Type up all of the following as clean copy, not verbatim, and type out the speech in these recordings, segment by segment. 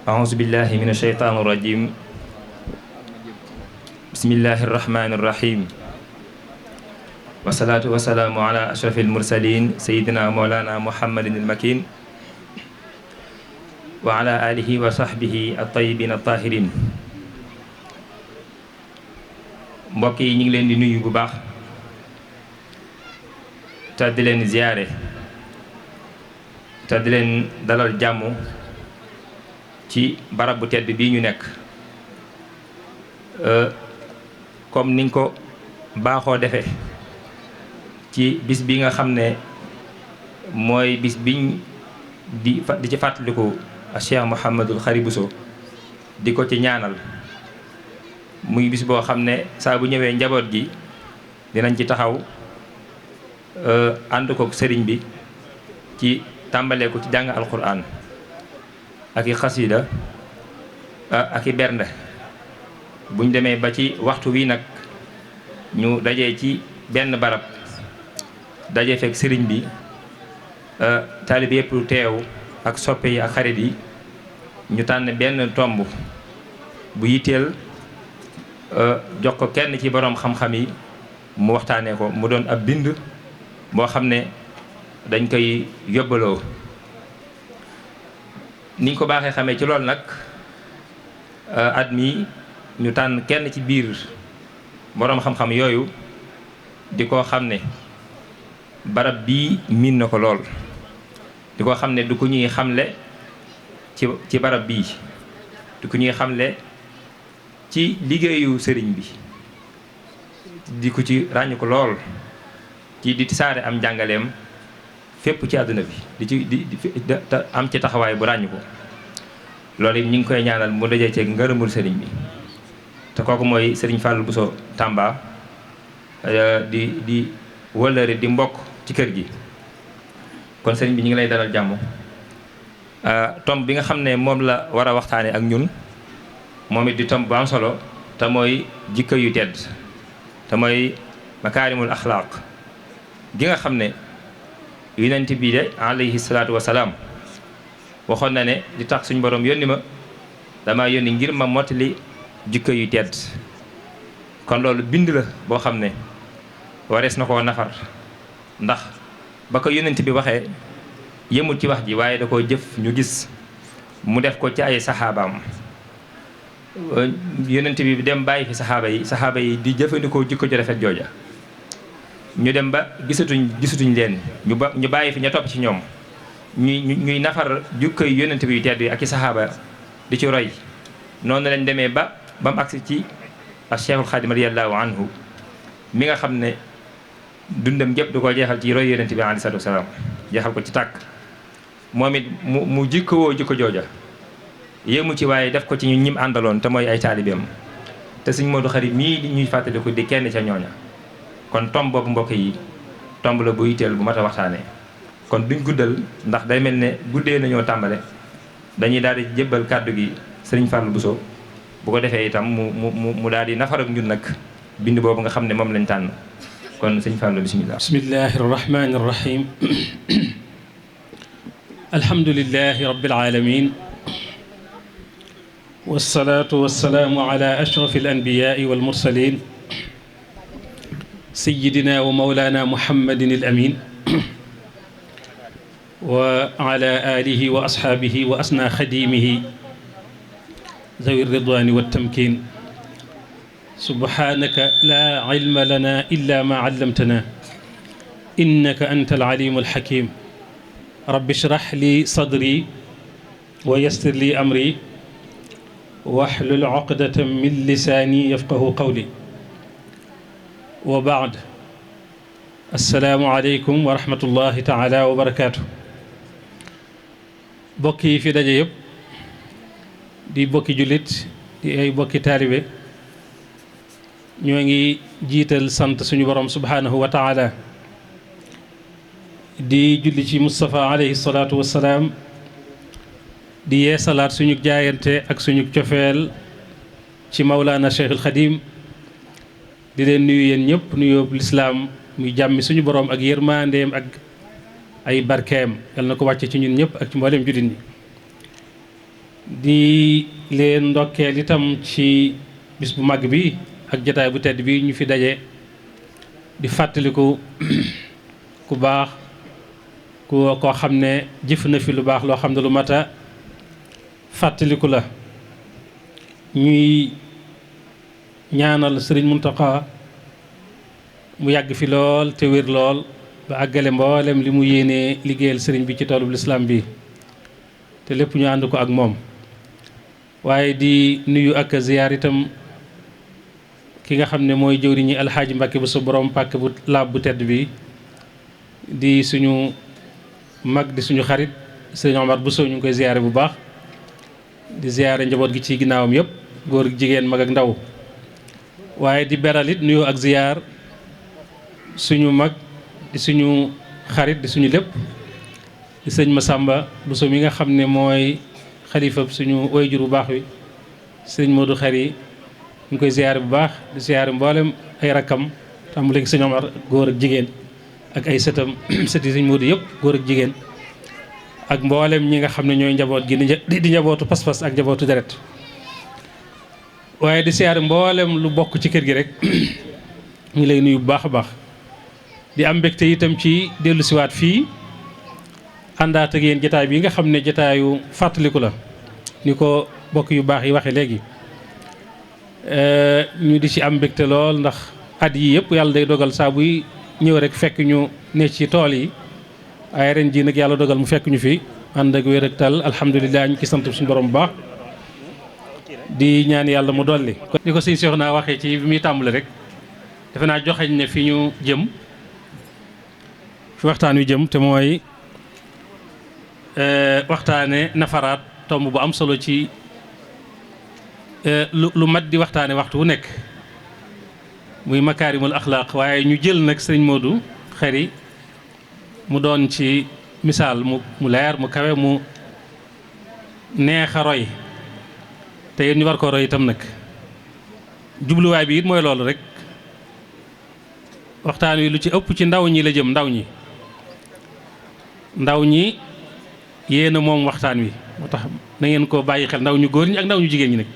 أعوذ بالله من الشيطان الرجيم بسم الله الرحمن الرحيم والصلاة والسلام على أشرف المرسلين سيدنا مولانا محمد المكين وعلى آله وصحبه الطيبين الطاهرين. mbokk yi ñu ngi leen di nuyu bu baax te di leen ziyaare te di leen dalal jàmm ci barab bu tedd bii ñu nekk. comme niñ ko baaxoo defee ci bis bi nga xam ne mooy bis biñ di ci fàttaliku Cheikh Mouhamadul Khary Bousso di ko ci ñaanal, muy bis boo xam ne saa bu ñëwee njaboot gi dinañ ci taxaw ànd ko sëriñ bi ci tàmbalee ko ci jàng alquran ak i xasida ak i bernde. buñ demee ba ci waxtu wi nag ñu dajee ci benn barab daje fekk sëriñ bi taalib yëpp teew ak soppe yi ak xarit yi ñu tànn benn tomb bu yitteel jox ko kenn ci boroom xam-xam yi mu waxtaanee ko, mu doon ab bind boo xam ne dañ koy yóbbaloo. niñ ko baaxee xamee ci loolu nag at mi ñu tànn kenn ci biir boroom xam-xam yooyu di ko xam ne barab bii miin na ko lool, di ko xam ne du ko ñuy xamle ci barab bii, du ko ñuy xamle ci liggéeyu sëriñ bi, di ko ci ràññ ko lool ci di saare am njàngaleem fépp ci àdduna bi di am ci taxawaay bu ràññ ko. loolu it ñu ngi koy ñaanal mu dajee ci ngërëmul sëriñ bi, te kooku mooy sëriñ Fallou Bousso Tamba di wëllëre di mbokk ci kër gi. kon sëriñ bi ñu ngi lay dalal jàmm. tomb bi nga xam ne moom la war a waxtaane ak ñun moom it di tomb bu am solo, te mooy jikko yu tedd, te mooy makaarimul axlaaq gi nga xam ne yonent bi de alayhi salaatu wasalaam waxoon na ne li tax suñu borom yónni ma dama yónni ngir ma mottali jikko yu tedd. kon loolu bind la boo xam ne warees na koo nafar, ndax ba ko yonent bi waxee yemul ci wax ji waaye da koo jëf ñu gis mu def ko ci ay saxaabaam. yonent bi dem bàyyi fi saxaaba yi di jëfandikoo jikko ju rafet jooja. ñu dem ba gisatuñ leen ñu bàyyi fi ña topp ci ñoom ñuy nafar jikko yu yonent bi yu tedd yi ak i saxaaba di ci roy. noonu lañ demee ba mu agsi ci ak Cheikhul Khadim radiyallahu anhu mi nga xam ne dundam gépp du ko jeexal ci roy yonent bi alayhi salaatu wasalaam, jeexal ko ci tàkk. moom it mu jikkowoo jikko jooja yéemu ci waaye def ko ci ñu ñim àndaloon te mooy ay taalibeem, te Sëriñ Modou Khary mii di ñuy fàttaliku di kenn ca ñooña. kon tomb boobu mbokk yi tomb la bu yitteel bu mat a waxtaanee. kon duñ guddal ndax day mel ne guddee nañoo tàmbale, dañuy daal di jébbal kàddu gi Sëriñ Fallou Bousso bu ko defee itam mu daal di nafar ak ñun nag bind boobu nga xam ne moom lañ tànn. kon Sëriñ Fallou bismillah. bismillahi rahmani rahim. alhamdulillahi rabbil alamin wassalatu wassalaamu ala ashrafi al anbiyai wal mursalin sayyidina wa mawlana muhammadin al amin wa ala alihi wa ashaabihi wa asna xadimihi zawi ridwani wa tamkin. subhanaka la ilma lana illa ma allamtana innaka anta al alimu al hakim. rabbi shrah li sadri wa yassir li amri wahlul uqdatan min lisaani yafqahu qawli. wa baad. assalaamu aleykum wa rahmatullahi taala wa barakaatu. bokk yi fi daje yëpp di bokki jullit di ay bokki taalibe ñoo ngi jiital sant suñu borom subhanahu wa taala di julli ci Mustafa alayhi salaatu wassalaam di yeesalaat suñu jaayante ak suñu cofeel ci Mawlana Cheikhul Khadim di leen nuyu yéen ñëpp nuyoo lislaam muy jàmmi suñu borom ak yërmandeem ak ay barkeem yal na ko wàcce ci ñun ñëpp ak ci mboolem jullit ñi di leen ndokkeel itam ci bis bu mag bi ak jataay bu tedd bi ñu fi daje di fàttaliku ku baax koo xam ne jëf na fi lu baax loo xam ne lu mata fàttaliku la ñuy ñaanal sëriñ Muntaqa mu yàgg fi lool te wér lool ba àggale mboolem li mu yéenee liggéeyal sëriñ bi ci toolub lislaam bi te lépp ñu ànd ko ak moom waaye di nuyu ak ziyaar itam ki nga xam ne mooy jëwriñi alxaaji Mbàkke bu sa borom pàkk bu laab bu tedd bi di suñu mag di suñu xarit sëriñ Omar Bousso ñu ngi koy ziyaare bu baax di ziyaare njaboot gi ci ginnaawam yëpp góor jigéen mag ak ndaw waaye di beral it nuyoo ak ziyaar suñu mag di suñu xarit di suñu lépp di sëñ Masamba Bousso mi nga xam ne mooy xalifa suñu waajur bu baax wi sëñ Modou Khari ñu ngi koy ziyaare bu baax di ziyaare mboolem ay rakkam tàmbale sëñ Omar góor ak jigéen ak ay sëtam sëti sëñ Modou yëpp góor ak jigéen ak mboolem ñi nga xam ne ñooy njaboot gi di njabootu pas-pas ak njabootu deret waaye di ziyaare mboolem lu bokk ci kër gi rek ñu lay nuyu bu baax a baax di am mbégte itam ci dellu siwaat fii àndaat ak yéen jataay bi nga xam ne jataayu fàttaliku la ni ko bokk yu baax yi waxe léegi ñu di ci am mbégte lool ndax at yi yëpp yàlla day dogal saa buy ñëw rek fekk ñu ne ci tool yi waaye ren jii nag yàlla dogal mu fekk ñu fi ànd ak wér ak tal alhamdulilah ñu ci sant suñu borom bu baax di ñaan yàlla mu dolli. ni ko sëñ Cheikh naa waxee ci bi muy tàmbali rek defe naa joxeñ ne fi ñu jëm fi waxtaan wi jëm te mooy waxtaane nafaraat tomb bu am solo ci lu mat di waxtaane waxtu wu nekk muy makaarimul axlaaq waaye ñu jël nag sëriñ Modou Khari mu doon ci misaal mu leer mu kawe mu neex a roy te yéen ñu war ko roy itam nag jubluwaay bi it mooy loolu rek waxtaan wi lu ci ëpp ci ndaw ñi la jëm ndaw ñi yéen a moom waxtaan wi moo tax na ngeen ko bàyyi xel ndaw ñu góor ñi ak ndaw ñu jigéen ñi nag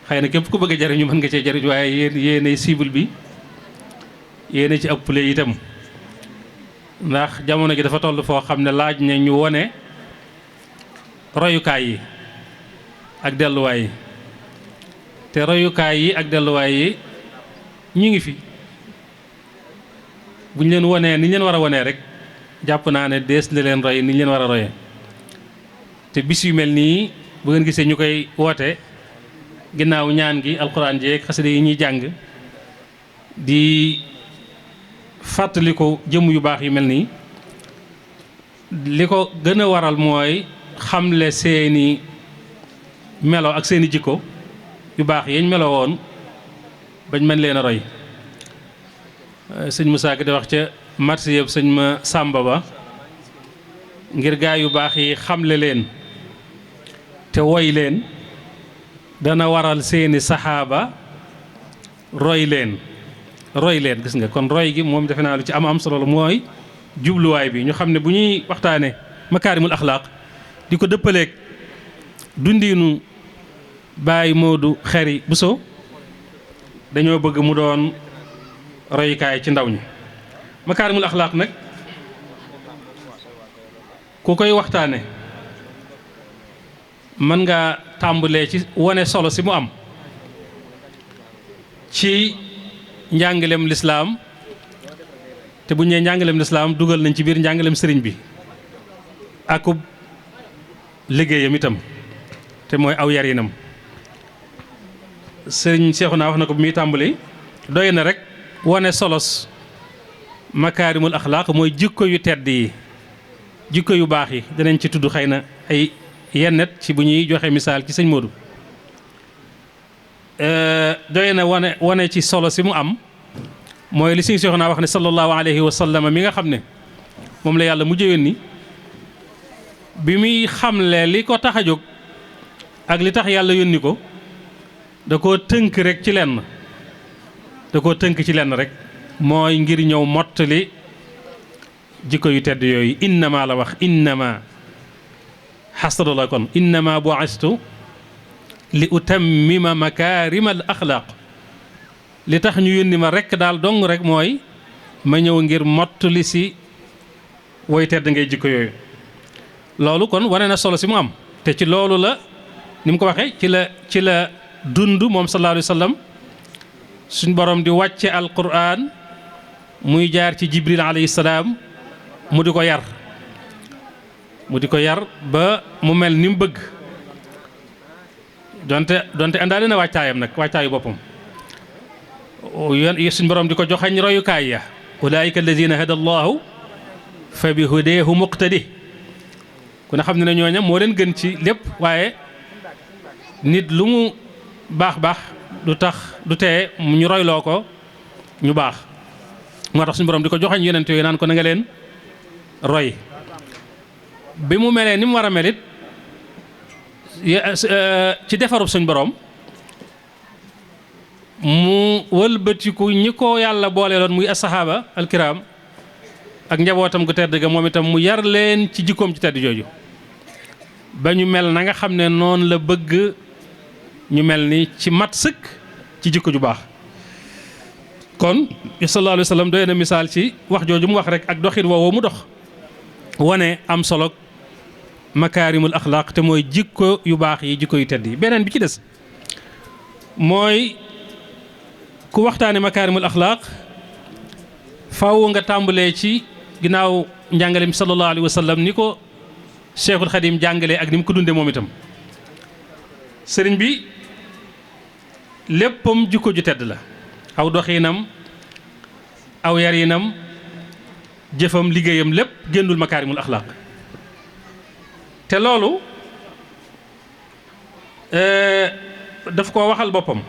xëy na képp ku bëgg a jariñu mën nga cee jariñ waaye yéenay cible bi yéena ci ëppale itam ndax jamono gi dafa toll foo xam ne laaj na ñu wone royukaay yi ak delluwaay yi te royukaay yi ak delluwaay yi ñu ngi fi bu ñu leen wonee ni ñu leen war a wonee rek jàpp naa ne dees na leen roy ni ñu leen war a royee te bis yu mel nii bu ngeen gisee ñu koy woote ginnaaw ñaan gi alxuraan jeeg xasida yi ñuy jàng di fàttali ko jëmm yu baax yu mel nii li ko gën a waral mooy xamle seeni melo ak seeni jikko yu baax yeñ melo woon bañ mën leen a roy sëñ Moussa Ka di wax ca marsi yëpp sëñ ma Sàmba ba ngir gaa yu baax yi xamle leen te woy leen dana waral seeni saxaaba roy leen gis nga kon roy gi moom defe naa lu ci am solo la mooy jubluwaay bi ñu xam ne bu ñuy waxtaane makaarimul axlaaq di ko dëppaleeg dundiinu Baay Modou Khari Bousso dañoo bëgg mu doon royukaay ci ndaw ñi makaarimul axlaaq nag ku koy waxtaane mën nga tàmbalee ci wane solo si mu am ci njàngaleem lislaam te bu ñu nee njàngaleem lislaam dugal nañ ci biir njàngaleem sëriñ bi akub liggéeyam itam te mooy aw yarinam sëriñ Seexuna wax na ko bi muy tàmbali doy na rek wane solos makaarimul axlaaq mooy jikko yu tedd yi jikko yu baax yi danañ ci tudd xëy na ay yennet ci bu ñuy joxe misaal ci sëñ Modou doy na wane ci solo si mu am mooy li Sëriñ Seexuna wax ne sallallahu alayhi wa sallam mi nga xam ne moom la yàlla mujjee ni bi muy xamle li ko tax a jóg ak li tax yàlla yónni ko da koo tënk rek ci lenn rek mooy ngir ñëw mottali jikko yu tedd yooyu innama la wax innama xasru la kon innama bu'istu li utammima makaarimal axlaaq li tax ñu yónni ma rekk daal dong rek mooy ma ñëw ngir mottali si woy tedd ngay jikko yooyu loolu kon wane na solo si mu am te ci loolu la ni mu ko waxee ci la dund moom sallallahu alayhi wa sallam suñ borom di wàcce alquran muy jaar ci jibril alayhi salaam mu di ko yar ba mu mel ni mu bëgg donte àndaale na wàccaayam nag wàccaayu boppam suñ borom di ko joxañ royukaay ya ulaayika alladina hada allahu fa bi hudeehu muqtadi ku ne xam ne ñooña moo leen gën ci lépp waaye nit lu mu baax du tee ñu royloo ko ñu baax moo tax suñu borom di ko joxañ yonent yooyu naan ko na nga leen roy bi mu melee ni mu war a melit ci defarub suñ borom mu wëlbatiku ñi ko yàlla booleeloon muy asahaba alkiram ak njabootam gu tedd ga moom itam mu yar leen ci jikkoom ci tedd jooju ba ñu mel na nga xam ne noonu la bëgg ñu mel ni ci mat sëkk ci jikko ju baax kon sallallahu alayhi wa sallam doy na misaal ci wax jooju mu wax rek ak doxin woowu mu dox wane am solo makaarimul axlaaq te mooy jikko yu baax yi jikko yu tedd yi beneen bi ci des mooy ku waxtaane makaarimul axlaaq faaw nga tàmbalee ci ginnaaw njàngaleem sallallahu alayhi wa sallam ni ko Cheikhul Khadim jàngalee ak ni mu ko dundee moom itam sëriñ bi léppam jikko ju tedd la aw doxiinam aw yarinam jëfam liggéeyam lépp génnul makaarimul axlaaq te loolu daf ko waxal boppam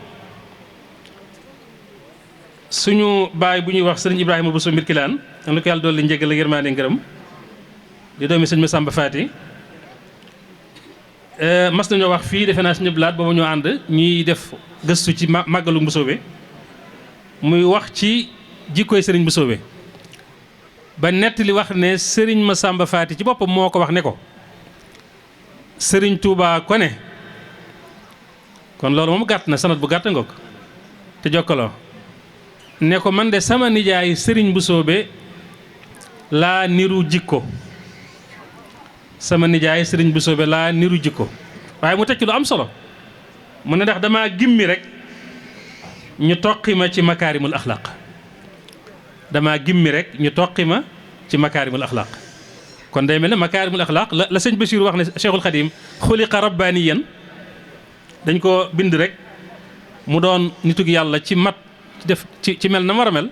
suñu baay bu ñuy wax sëriñ Ibrahima Bousso Mbirkilaan am na ko yàlla dolli njëgal ak yërmaande ngërëm di doomi sëñ Masamba Faati mas nañoo wax fii defe naa suñu blaat booba ñoo ànd ñuy def gëstu ci màggalu Mbusoobe muy wax ci jikkooy sëriñ Mbusoobe ba nett li wax ne sëriñ Masamba Faati ci boppam moo ko wax ne ko sëriñ Touba ko ne kon loolu moom gàtt na sanad bu gàtt ngoog te jokkaloo ne ko man de sama nijaay sëriñ Mbusoobe laa niru jikko sama nijaay sëriñ Mbusoobe laa niru jikko waaye mu tekki lu am solo mu ne ndax damaa gimmi rek ñu toqi ma ci makaarimul axlaaq damaa gimmi rek ñu toqi ma ci makaarimul axlaaq kon day mel ne makaarimul axlaaq la sëñ Bachir wax ne Cheikhul Khadim xuliqa rabbaaniyan dañ ko bind rek mu doon nitug yàlla ci mat ci mel na war a mel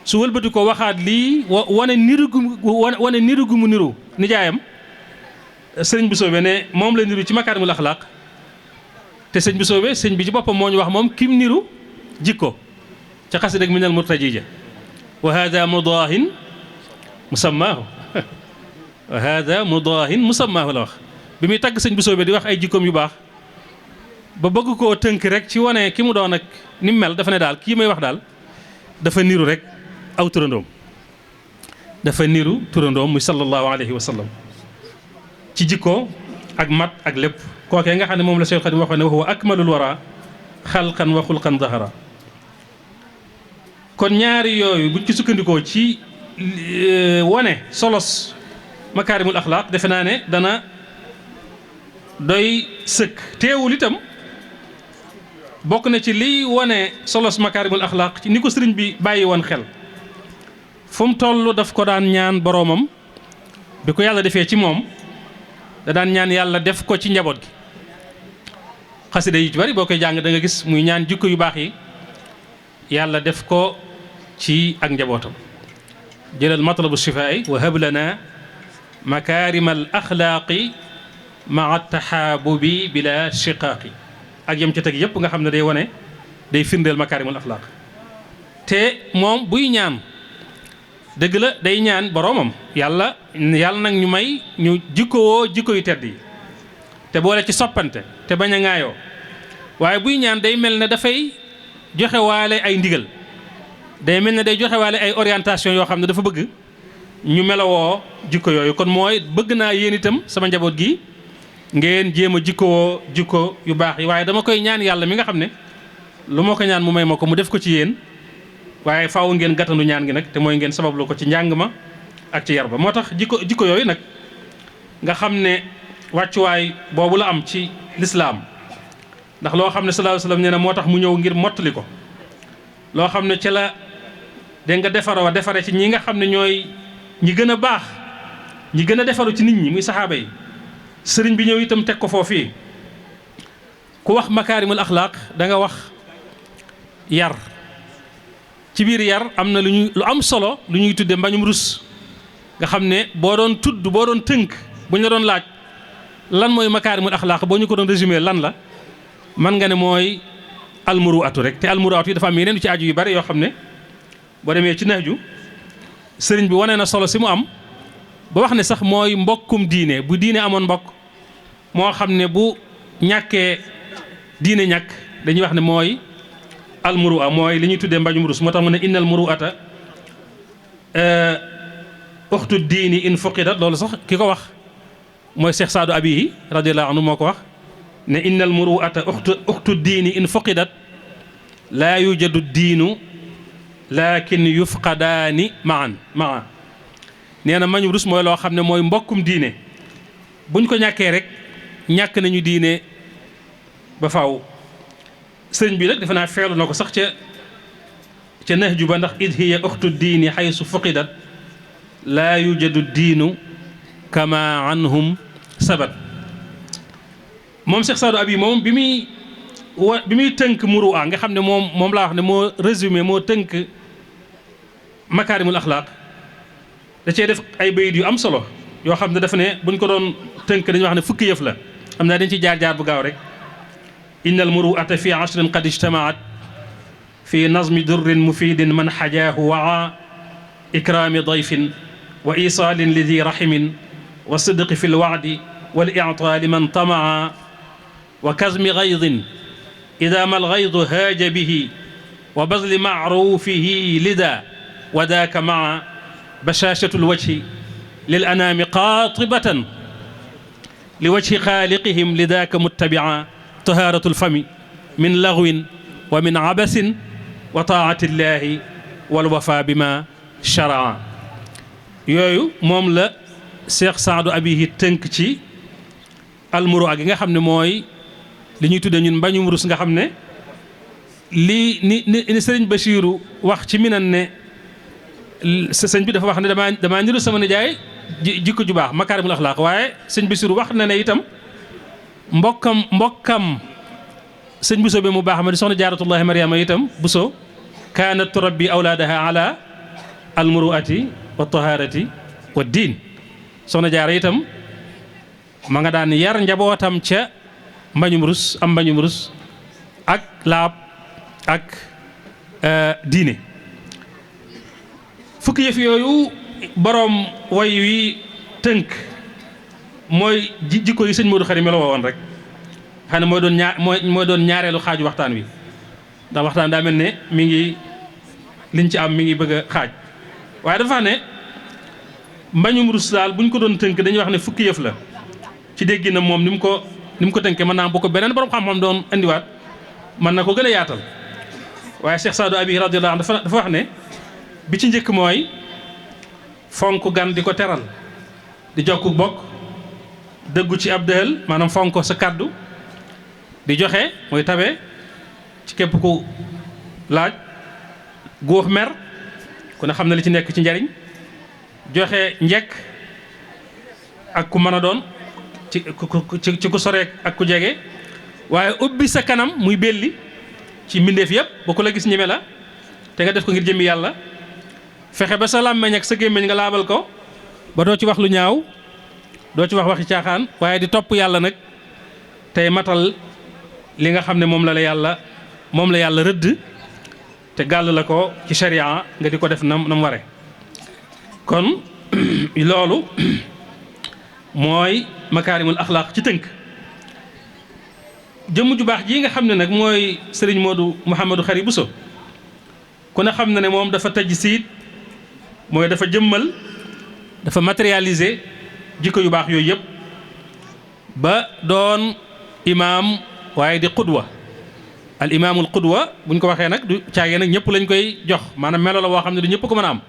su wëlbati ko waxaat lii wane niru gu mu niru nijaayam sëriñ Mbusoobe ne moom la niru ci makaarimul axlaaq te sëñ Mbusoobe sëñ bi ci boppam moo ñu wax moom kim niru jikko ca xasida minal murtajija wa hada mudaahin musammaahu wa hada mudaahin musammaahu la wax bi muy tagg sëñ Mbusoobe di wax ay jikkoom yu baax ba bëgg koo tënk rek ci wane ki mu doon ak ni mu mel dafa ne daal kii may wax daal dafa niru rek aw turandoom dafa niru turandoom muy sallallahu alayhi wa sallam ci jikko ak mat ak lépp kookee nga xam ne moom la Seex Xaadim waxoon ne wa huwa akmalul wara xalqan wa xulqan zahara kon ñaari yooyu buñ ci sukkandikoo ci wane solos makaarimul axlaaq defe naa ne dana doy sëkk teewul itam bokk na ci liy wane solos makaarimul axlaaq ci ni ko sëriñ bi bàyyi woon xel fu mu toll daf ko daan ñaan boroomam bi ko yàlla defee ci moom da daan ñaan yàlla def ko ci njaboot gi xasida yi ci bari boo koy jàng da nga gis muy ñaan jikko yu baax yi yàlla def ko ci ak njabootam jëlal matlabu shifaay wa hab lana makaarimal axlaaqi maa taxaabubi bila shiqaaqi ak yem ca teg yëpp nga xam ne day wane day firndeel makaarimul axlaaq te moom buy ñaan dëgg la day ñaan boroomam yàlla nag ñu may ñu jikkowoo jikko yu tedd yi te boole ci soppante te bañ a ŋaayoo waaye buy ñaan day mel ne dafay joxe waale ay ndigal day mel ne day joxe waale ay orientation yoo xam ne dafa bëgg ñu melowoo jikko yooyu kon mooy bëgg naa yéen itam sama njaboot gi ngeen jéem a jikkowoo jikko yu baax yi waaye dama koy ñaan yàlla mi nga xam ne lu ma ko ñaan mu may ma ko mu def ko ci yéen waaye faaw ngeen gàttandu ñaan gi nag te mooy ngeen sabablu ko ci njàng ma ak ci yar ba moo tax jikko yooyu nag nga xam ne wàccuwaay boobu la am ci lislaam ndax loo xam ne sallallahu alayhi wasallam nee na moo tax mu ñëw ngir mottali ko loo xam ne ca la dégg nga defare ci ñi nga xam ne ñooy ñi gën a baax ñi gën a defaru ci nit ñi muy saxaaba yi sëriñ bi ñëw itam teg ko foofii ku wax makaarimul axlaaq da nga wax yar ci biir yar am na lu am solo lu ñuy tudde mbañum rus nga xam ne boo doon tënk bu ñu la doon laaj lan mooy makaarimul axlaaq boo ñu ko doon résumé lan la man nga ne mooy almuruatu rek te almuruatu yi dafa am yeneen ci aju yu bari yoo xam ne boo demee ci Nahju sëriñ bi wane na solo si mu am ba wax ne sax mooy mbokkum diine bu diine amoon mbokk moo xam ne bu ñàkkee diine ñàkk dañuy wax ne mooy almurua mooy li ñuy tuddee mbañum rus moo tax mu ne innal muruata uxtu diini in fuqidat loolu sax ki ko wax mooy Cheikh Saadu Abihi radiyallahu anhu moo ko wax ne innal muruata uxtu diini in fuqidat laa yujadu diinu lakin yufqadaani maa nee na mbañum rus mooy loo xam ne mooy mbokkum diine buñ ko ñàkkee rek ñàkk nañu diine ba faaw sëriñ bi nag defe naa feelu na ko sax ca Nahju ba ndax id hiya uxtu diini xaysu fuqidat laa yujadu diinu kama anhum sabat moom Cheikh Saadu Abi moom bi muy tënk muru'a nga xam ne moom laa wax ne moo résumé moo tënk makaarimul axlaaq da cee def ay bayit yu am solo yoo xam ne dafa ne buñ ko doon tënk dañuy wax ne fukki yëf la xam naa dañ ci jaar bu gaaw rek innal muru'ata fi ashrin qad ijtamaat fi nazmi durrin mufidin man xajaahu waa ikraami dayfin wa isaalin li di rahimin wa sidqi fi lwacdi wal ictaa liman tamaa wa kazmi gaydin ida ma algaydu haaja bihi wa bazli macruufihi lida wa daaka maa bashaashatu lwajhi lil anaami qaatibatan li wajhi xaaliqihim lidaaka muttabia tahaaratu lfami min lagwin wa min abasin wa taati llahi walwafa bima sharaa yooyu moom la Cheikh Saadu Abihi tënk ci almurua gi nga xam ne mooy li ñuy tudde ñun mbañum rus nga xam ne lii ni sëriñ Bachiru wax ci minan ne sëñ bi dafa wax ne damaa niru sama nijaay jikko ju baax makaarimul axlaaq waaye sëñ Bachiru wax na ne itam mbokkam sëñ Buso bi mu baax ma di soxna jaaratullahi mariama itam Buso kaanat turabbi awlaadaha ala almuruati wa taharati wa diin soxna jaara itam ma nga daan yar njabootam ca mbañum rus ak laab ak diine fukki yëf yooyu boroom way wi tënk mooy jikko yi sëñ Modou Khari meloo woon rek xam ne mooy doon ñaareelu xaaju waxtaan wi ndax waxtaan daa mel ne mi ngi liñ ci am mi ngi bëgg a xaaj waaye dafa ne mbañum rus daal buñ ko doon tënk dañuy wax ne fukki yëf la ci dégg na moom ni mu ko tënkee mën naa bu ko beneen borom xam-xam doon indiwaat mën na ko gën a yaatal waaye Cheikh Saadu Abi radiyallahu anhu dafa wax ne bi ci njëkk mooy fonk gan di ko teral di jokku bokk dëggu ci ab dëhël maanaam fonk sa kàddu di joxe mooy tabe ci képp ku laaj góox mer ku ne xam na li ci nekk ci njariñ joxe njekk ak ku mën a doon ci ku soreek ak ku jege waaye ubbi sa kanam muy belli ci mbindeef yëpp ba ku la gis ñeme la te nga def ko ngir jëmmi yàlla fexe ba sa làmmeñ ak sa gémmiñ nga laabal ko ba doo ci wax lu ñaaw doo ci wax waxi caaxaan waaye di topp yàlla nag tey matal li nga xam ne moom la yàlla moom la yàlla rëdd te gàll la ko ci sharia nga di ko def na mu ware kon loolu mooy makaarimul axlaaq ci tënk. jëmm ju baax jii nga xam ne nag mooy sëriñ Modou Mouhamadou Khary Bousso ku ne xam na ne moom dafa tajsiid mooy dafa jëmmal dafa matérialiser jikko yu baax yooyu yëpp ba doon imaam waaye di qudwa al imaamul qudwa buñ ko waxee nag du caagee nag ñëpp lañ koy jox maanaam melo la woo xam ne du ñëpp ko mën a am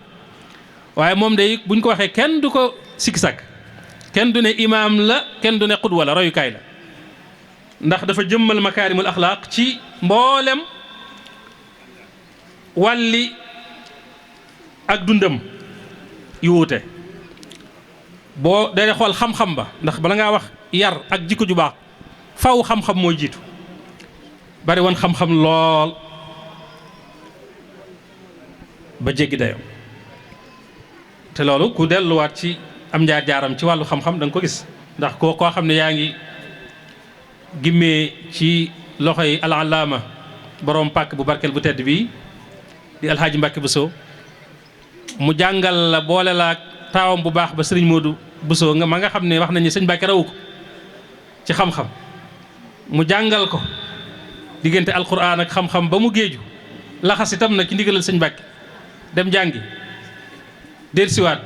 waaye moom day buñ ko waxee kenn du ko sikki sàkk kenn du ne imaam la kenn du ne qudwa la royukaay la ndax dafa jëmmal makaarimul axlaaq ci mboolem wàlli ak dundam yu wuute boo dee xool xam-xam ba ndax bala ngaa wax yar ak jikko ju baax faw xam-xam mooy jiitu bari woon xam-xam lool ba jéggi dayoo te loolu ku delluwaat ci am jaar-jaaram ci wàllu xam-xam da nga ko gis ndax koo xam ne yaa ngi gimmee ci loxoy al-allaama borom pàkk bu barkeel bu tedd bii di alxaaji Mbàkke Bousso mu jàngal la boole la ak taawam bu baax ba sëriñ Modou Bousso nga ma nga xam ne wax nañu sëñ Mbàkke rawu ko ci xam-xam mu jàngal ko diggante alquran ak xam-xam ba mu géeju laxas itam nag ci ndigalal sëñ Mbàkke dem jàngi dellusiwaat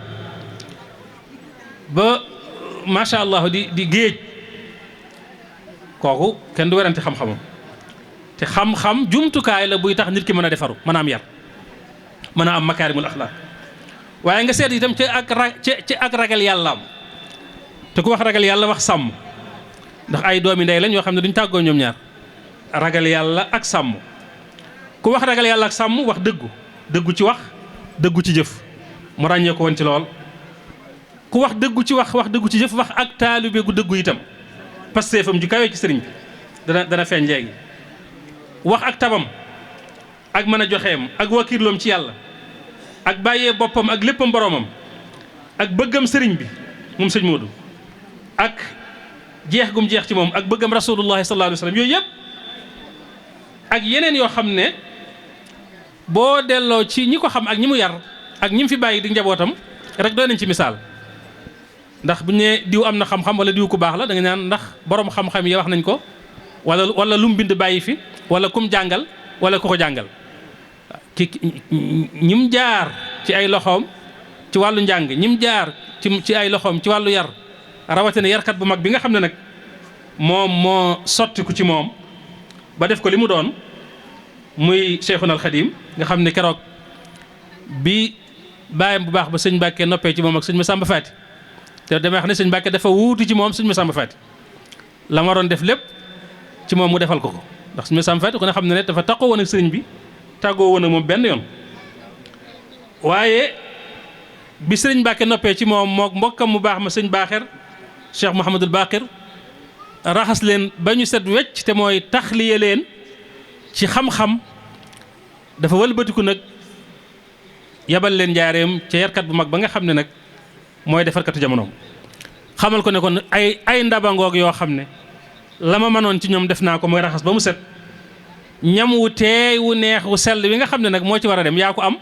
ba macha allah di géej kooku kenn du werante xam-xamam te xam-xam jumtukaay la buy tax nit ki mën a defaru mën a am yar mën a am makaarimul axlaaq waaye nga seet itam ci ak ragal yàllaam te ku wax ragal yàlla wax sàmm ndax ay doomi ndey lañ yoo xam ne duñ tàggoo ñoom ñaar ragal yàlla ak sàmm ku wax ragal yàlla ak sàmm wax dëggu ci wax dëggu ci jëf mu ràññee ko woon ci lool ku wax dëggu ci wax dëggu ci jëf wax ak taalibe gu dëggu itam pasteefam ju kawee ci sëriñ bi dana feeñ léegi wax ak tabam ak mën a joxeem ak wakiirloom ci yàlla ak bàyyee boppam ak léppam boroomam ak bëggam sëriñ bi moom sëñ Modou ak jeex gum jeex ci moom ak bëggam rasulullahi sallallahu alayhi wa sallam yooyu yëpp ak yeneen yoo xam ne boo delloo ci ñi ko xam ak ñi mu yar ak ñi mu fi bàyyi di njabootam rek doy nañ ci misaal ndax bu ñu nee diw am na xam-xam wala diw ku baax la da nga naan ndax borom xam-xam yi wax nañ ko wala lu mu bind bàyyi fi wala kum jàngal wala ku ko jàngal ñim jaar ci ay loxoom ci wàllu njàng ñim jaar ci ay loxoom ci wàllu yar rawatina yarkat bu mag bi nga xam ne nag moom moo sottiku ci moom ba def ko li mu doon muy Cheikhuna al Xadim nga xam ne keroog bi bàyyam bu baax ba sëñ Mbàkke noppee ci moom ak sëñ Masamba Faati te damay wax ne sëñ Mbàkke dafa wuuti ci moom sëñ Masamba Faati la ma waroon def lépp ci moom mu defal ko ndax sëñ Masamba Faati ku ne xam ne dafa taqoo woon ak sëriñ bi tàggoo woon ak moom benn yoon waaye bi sëriñ Mbàkke noppee ci moom mook mbokkam mu baax ma sëñ Baaxir Cheikh Mouhamadul Baqir raxas leen ba ñu set wecc te mooy taxliye leen ci xam-xam dafa wëlbatiku nag yabal leen njaareem ca yarkat bu mag ba nga xam ne nag mooy defarkatu jamonoom xamal ko ne kon ay ndabangoog yoo xam ne la ma mënoon ci ñoom def naa ko mooy raxas ba mu set ñam wu teey wu neex wu sell wi nga xam ne nag moo ci war a dem yaa ko am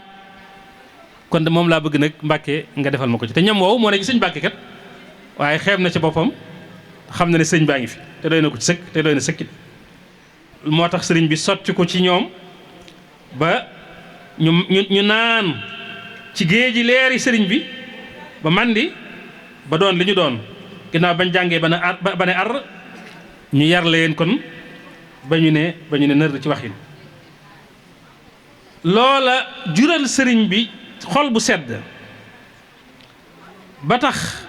kon de moom laa bëgg nag Mbàkke nga defal ma ko ci te ñam woowu moo ne ci sëñ Mbàkke kat waaye xeeb na ci boppam xam na ne sëñ baa ngi fi te doy na ko ci sëkk te doy na sëkkit moo tax sëriñ bi sotti ko ci ñoom ba ñu naan ci géeji leeri sëriñ bi ba mandi ba doon li ñu doon ginnaaw bañ jàngee ba ne ar ñu yar leen kon ba ñu ne nër ci waxin loola jural sëriñ bi xol bu sedd ba tax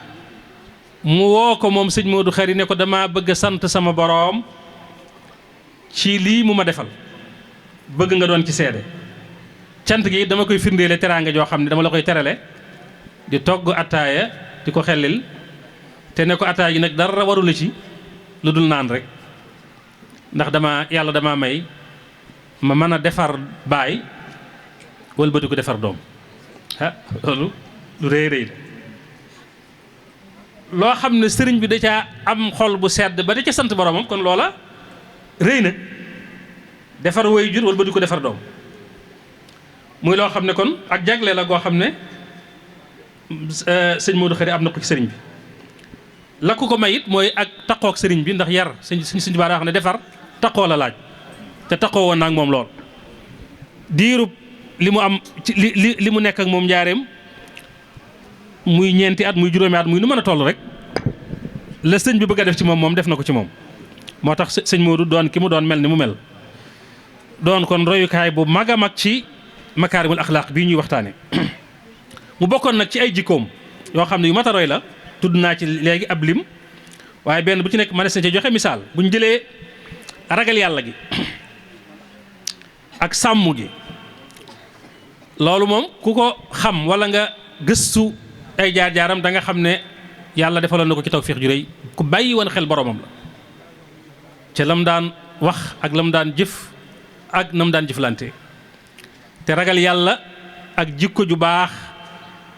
mu woo ko moom sëñ Modou Khary ne ko dama bëgg a sant sama boroom ci lii mu ma defal bëgg nga doon ci seede cant gi dama koy firndeele teraanga joo xam ne dama la koy terale di togg attaaya di ko xellil te ne ko attaaya ji nag dara warula ci lu dul naan rek ndax yàlla dama may ma mën a defar baay wëlbati ko defar doom loolu lu rëy rëy loo xam ne sëriñ bi da caa am xol bu sedd ba da ca sant boromam kon loola rëy na defar waajur wala ba di ko defar doom muy loo xam ne kon ak jagle la goo xam ne sëñ Modou Khari am na ko ci sëriñ bi la ko may it mooy ak taqoog sëriñ bi ndax yar sëñ Bara wax ne defar taqoo la laaj te taqoo woon naa ak moom lool diirub li mu am ci li mu nekk ak moom njaareem muy ñeenti at muy juróomi at muy nu mën a toll rek la sëñ bi bëgg a def ci moom def na ko ci moom moo tax sëñ Modou doon ki mu doon mel ni mu mel doon kon royukaay bu mag a mag ci makaarimul axlaaq bii ñuy waxtaane mu bokkoon nag ci ay jikkoom yoo xam ne yu mat a roy la tudd naa ci léegi ab lim waaye benn bu ci nekk mënees na ci joxe misaal bu ñu jëlee ragal yàlla gi ak sàmm gi loolu moom ku ko xam wala nga gëstu ay jaar-jaaram da nga xam ne yàlla defaloon na ko ci tawfiix ju rëy ku bàyyi woon xel boromam la ca lam daan wax ak lam daan jëf ak nam daan jëflante te ragal yàlla ak jikko ju baax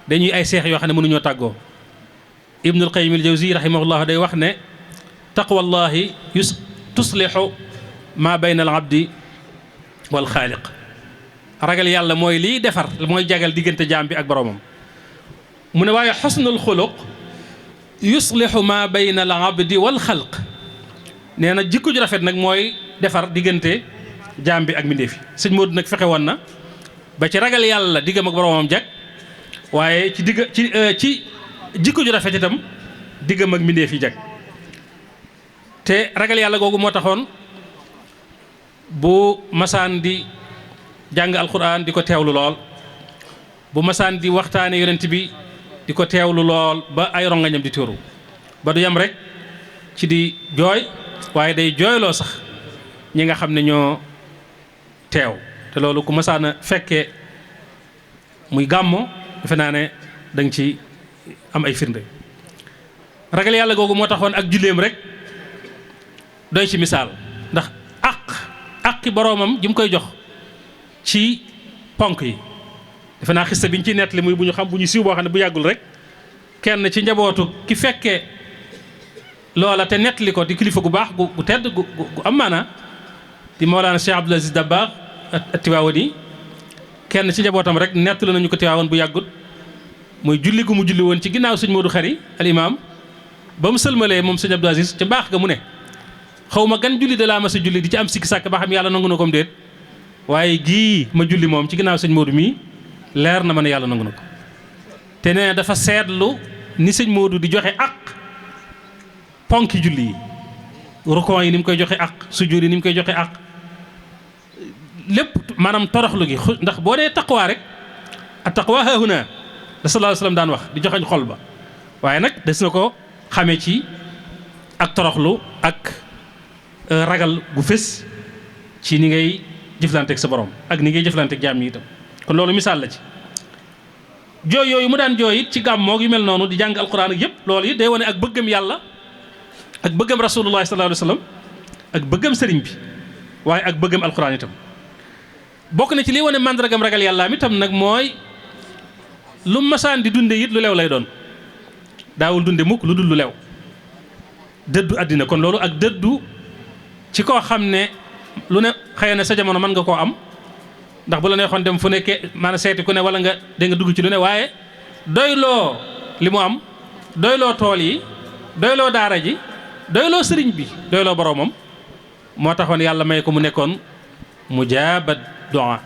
dañuy ay seex yoo xam ne mënuñoo tàggoo ibnul qayyim al jawzi rahimahullah day wax ne taqwallahi tuslixu ma bayna al abdi wal xaaliq ragal yàlla mooy liy defar mooy jagal diggante jaam bi ak boromam mu ne waaye xusnul xuluq yuslixu ma bayna al abdi wal xalq nee na jikko ju rafet nag mooy defar diggante jaam bi ak mbindéef yi sëñ Modou nag fexe woon na ba ci ragal yàlla diggam ak boromam jag waaye ci jikko ju rafet itam diggam ak mbindéef yi jag te ragal yàlla googu moo taxoon bu masaan di jàng alquran di ko teewlu lool bu masaan di waxtaane yonent bi di ko teewlu lool ba ay rongañam di tuuru ba du yem rek ci di jooy waaye day jooyloo sax ñi nga xam ne ñoo teew te loolu ku masaan a fekkee muy gàmmo defe naa ne da nga ci am ay firnde ragal yàlla googu moo taxoon ak julleem rek doy ci misaal ndax àqi boroomam ji mu koy jox ci ponk yi defe naa xista bi ñu ciy nettali muy bu ñu xam bu ñu siiw boo xam ne bu yàggul rek kenn ci njabootu ki fekkee loola te nettali ko di kilifa gu baax gu tedd gu am maanaa di Mawlana Cheikh Abdoul Aziz Dabakh at-Tiwaawani kenn ci njabootam rek nettali nañu ko Tiwaawan bu yàggut muy julli gu mu julli woon ci ginnaaw sëñ Modou Khari al imaam ba mu sëlmalee moom sëñ Abdou Aziz ca mbaax ga mu ne xaw ma gan julli da laa ma sa julli di ci am sikki sàkk ba xam yàlla nangu na ko déet waaye gii ma julli moom ci ginnaaw sëñ Modou mii leer na ma ne yàlla nangu na ko te nee dafa seetlu ni sëñ Modou di joxe ak ponki julli yi rukon yi ni mu koy joxe ak sujjóot yi ni mu koy joxe ak lépp maanaam toroxlu gi ndax boo dee taqwa rek at taqwa haahuna la sallallahu alayhi wasallam daan wax di joxeñ xol ba waaye nag des na ko xamee ci ak toroxlu ak ragal gu fés ci ni ngay jëflanteeg sa borom ak ni ngay jëflanteeg jaam yi itam kon loolu misaal la ci jooy yooyu mu daan jooy it ci gàmmoog yu mel noonu di jàng alquran ak yëpp loolu it day wane ak bëggam yàlla ak bëggam rasulullah sallallahu alayhi wasallam ak bëggam sëriñ bi waaye ak bëggam alquran itam bokk na ci li wane mandargam ragal yàlla am itam nag mooy lu masaan di dunde it lu lew lay doon daawul dunde mukk lu dul lu lew dëddu àddina kon loolu ak dëddu ci koo xam ne lu ne xëy na sa jamono mën nga koo am ndax bu la neexoon dem fu nekkee maanaam seeti ku ne wala nga dégg nga dugg ci lu ne waaye doyloo li mu am doyloo tool yi doyloo daara ji doyloo sëriñ bi doyloo boroomam moo taxoon yàlla may ko mu nekkoon mujaabat du'a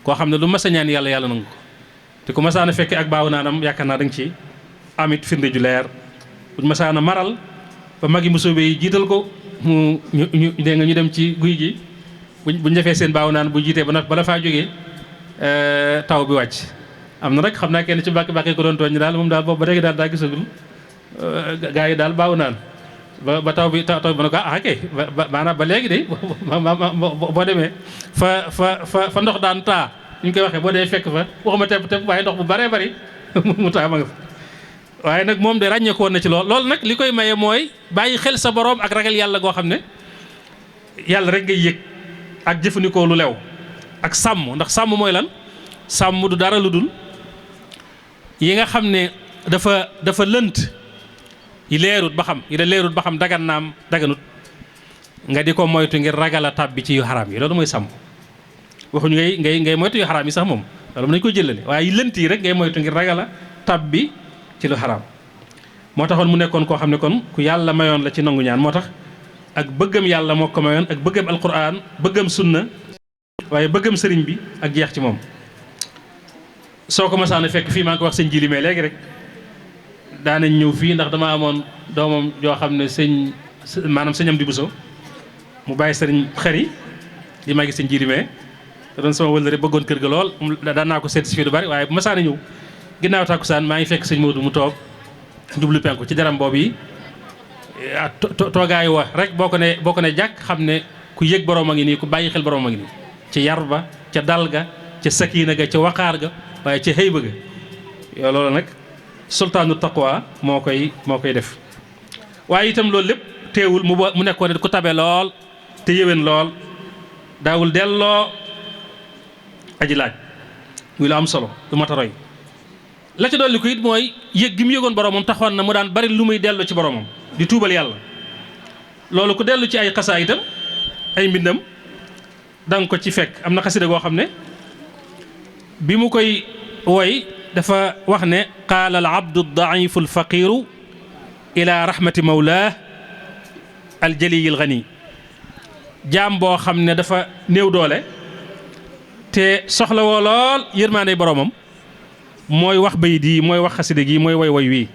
koo xam ne lu mas a ñaan yàlla yàlla nangu ko te ku masaana fekke ak baaw naanam yaakaar naa da nga ci amit firnde ju leer buñ masaana maral ba magi musóobe yi jiital ko mu ñu dégg nga ñu dem ci guy gi buñ defee seen baaw naan bu jiitee ba bala faa jógee taw bi wàcc am na rek xam naa kenn ci bàkki ko doon tooñ daal moom daal boobu ba léegi daal daa gisagul gaa yi daal baaw naan ba taw bi ba ne ko kay maanaam ba léegi de boo demee fa ndox daan taa ñu koy waxee boo dee fekk fa waxuma tepp waaye ndox bu baree bari mu taa ma nga fa waaye nag moom de ràññeeku woon na ci loolu nag li koy maye mooy bàyyi xel sa boroom ak ragal yàlla goo xam ne yàlla rek ngay yëg ak jëfandikoo lu lew ak sàmm ndax sàmm mooy lan sàmm du dara lu dul yi nga xam ne dafa lënt yi leerut ba xam yi da leerut ba xam dagan naam daganut nga di ko moytu ngir ragal a tàbbi ci yu xaraam yi loolu mooy sàmm waxuñu ngay moytu yu xaraam yi sax moom loolu mën nañu ko jëlale waaye lënt yi rek ngay moytu ngir ragal a tàbbi ci lu xaraam. moo taxoon mu nekkoon koo xam ne kon ku yàlla mayoon la ci nangu ñaan moo tax ak bëggam yàlla moo ko mayoon ak bëggam alquran bëggam sunna waaye bëggam sëriñ bi ak jeex ci moom. soo ko masaan a fekk fii maa ngi ko wax sëñ Jili mais léegi rek daanañ ñëw fii ndax dama amoon doomam joo xam ne maanaam sëñam di Buso mu bàyyi sëriñ xëri li maa ngi sëñ Jili mais te doon sama wëllëre bëggoon kër ga lool daan naa ko seet si fii lu bari waaye bu masaan a ñëw ginnaaw tàkkusaan maa ngi fekk sëñ Modou mu toog jublu penku ci daram boobu yi toogaay wa rek boo ko ne jàkk xam ne ku yëg borom a ngi nii ku bàyyi xel borom a ngi nii ci yar ba ca dal ga ca sakina ga ca waqaar ga waaye ca xëy bëgg yow loolu nag sultaanu taqwa moo koy def waaye itam loolu lépp teewul mu nekkoon ku tabe lool te yéwén lool daawul delloo aji laaj muy lu am solo lu mat a roy la ca dolli ko it mooy yëg gi mu yëgoon boromam taxoon na mu daan bari lu muy dellu ci boromam di tuubal yàlla loolu ku dellu ci ay xasaa itam ay mbindam danga ko ci fekk am na xasida goo xam ne bi mu koy woy dafa wax ne qaala al abdu daifu alfaqiru ila rahmati mawlah aljaliyi alghani jaam boo xam ne dafa néew doole te soxla woo lool yërmaande boromam mooy wax bayit yi mooy wax xasida gi mooy woy wii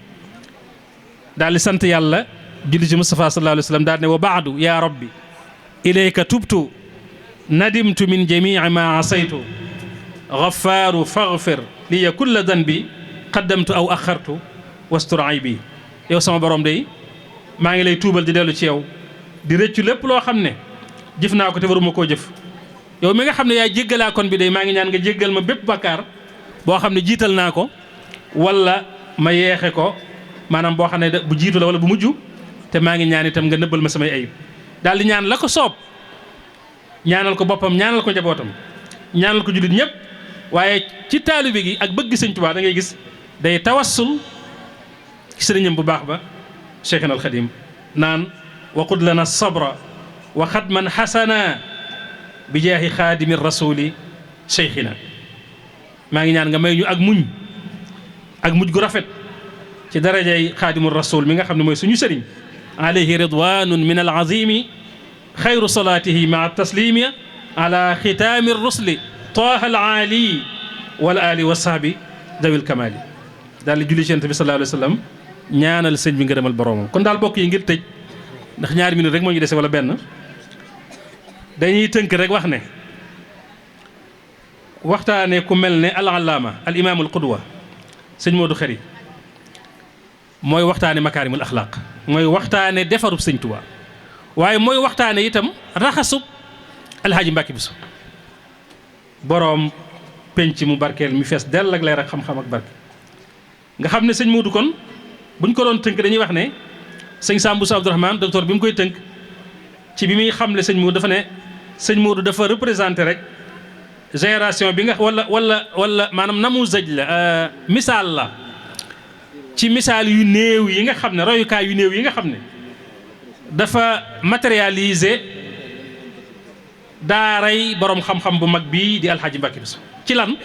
daal di sant yàlla julli ci Mustafa sallallahu alayhi wa sallam daal ne wa baadu ya rabbi ilayka tubtu nadimtu min jamii ma asaytu gaffaaru faghfir liya kulla danbi qaddamtu aw axartu wastur aybi yow sama borom day maa ngi lay tuubal di dellu ci yow di rëccu lépp loo xam ne jëf naa ko te waruma koo jëf yow mi nga xam ne yaay jéggalaa kon bi day maa ngi ñaan nga jéggal ma bépp bakkaar boo xam ne jiital naa ko wala ma yeexe ko maanaam boo xam ne bu jiitu la wala bu mujj te maa ngi ñaan itam nga nëbbal ma samay ayib daal di ñaan la ko soob ñaanal ko boppam ñaanal ko njabootam ñaanal ko jullit ñëpp waaye ci taalibe gi ak bëgg sëñ Tuubaa da ngay gis day tawassul ci sëriñam bu baax ba Cheikhna al Xadim naan waqud lana sabra wa xatman xasana bi jaahi xaadimi rasuli cheikhina maa ngi ñaan nga may ñu ak mujj gu rafet ci darajay xaadimu rasul mi nga xam ne mooy suñu sëriñ alayhi ridwanun min al azimi xayru salaatihi maa taslimi ala xitaami rusli taaha al aali wal ali wa sahbi dawil kamali daal di julli ci Yonent bi sallallahu alayhi wa sallam ñaanal sëñ bi ngërëmal boroomam kon daal bokk yi ngir tëj ndax ñaari minute rek moo ñu dese wala benn dañuy tënk rek wax ne waxtaane ku mel ne al allaama al imaamul qudwa sëñ Modou Khary mooy waxtaane makaarimul axlaaq mooy waxtaane defarub sëñ Tuubaa waaye mooy waxtaane itam raxasub alhaaji Mbàkke Buso boroom penc mu barkeel mi fees dell ak leer ak xam-xam ak barke nga xam ne sëñ Modou kon buñ ko doon tënk dañuy wax ne sëñ Sam Bousso Abdourahmane docteur bi mu koy tënk ci bi muy xamle sëñ Modou dafa ne sëñ Modou dafa représenté rek génération bi nga wala maanaam namuzaj la misaal la ci misaal yu néew yi nga xam ne royukaay yu néew yi nga xam ne dafa matérialiser daaray borom xam-xam bu mag bii di alxaaji Mbàkke Buso ci lan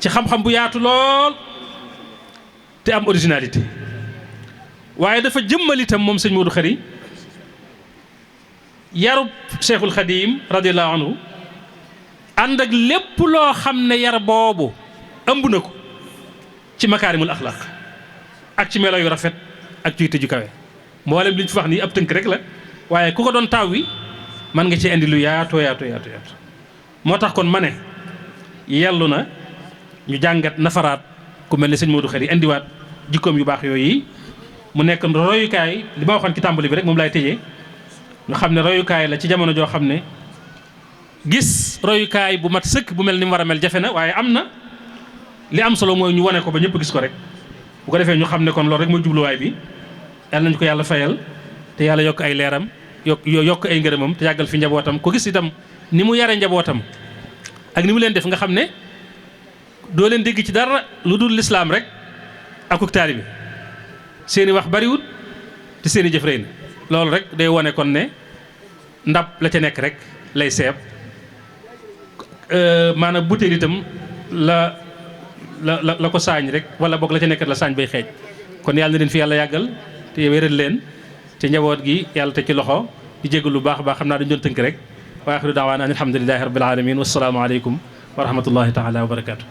ci xam-xam bu yaatu lool te am originalité waaye dafa jëmmal itam moom sëñ Modou Khary yarub Cheikhul Khadim radiyallahu anhu ànd ak lépp loo xam ne yar boobu ëmb na ko ci makaarimul axlaaq ak ci melo yu rafet ak ciy tëju kawe mboolem li ñu fi wax nii ab tënk rek la waaye ku ko doon taw wi mën nga ci indi lu yaatu moo tax kon ma ne yellu na ñu jàngat nafaraat ku mel ne sëñ Modou Khary indiwaat jikkoom yu baax yooyu mu nekk royukaay li ma waxoon ci tàmbali bi rek moom laay tëjee ñu xam ne royukaay la ci jamono joo xam ne gis royukaay bu mat sëkk bu mel ni mu war a mel jafe na waaye am na li am solo mooy ñu wane ko ba ñëpp gis ko rek bu ko defee ñu xam ne kon loolu rek mooy jubluwaay bi yàlla nañu ko yàlla fayal te yàlla yokk ay leeram yokk ay ngërëmam te yàggal fi njabootam ko gis itam ni mu yare njabootam ak ni mu leen def nga xam ne doo leen dégg ci dara lu dul lislaam rek akuk taalibe seeni wax bariwut te seeni jëf rëy na loolu rek day wone kon ne ndab la ca nekk rek lay seeb maanaam butéel itam la ko saañ rek wala boog la ca nekk la saañ bay xeej kon yàlla na leen fi yàlla yàggal te wéral leen te njaboot gi yàlla te ci loxo di jégal lu baax a baax xam naa dañu doon tënk rek wa axiru daawaana an alhamdulilahi rabbil alamin wassalaamu aleykum wa rahmatullahi taala wa barakatu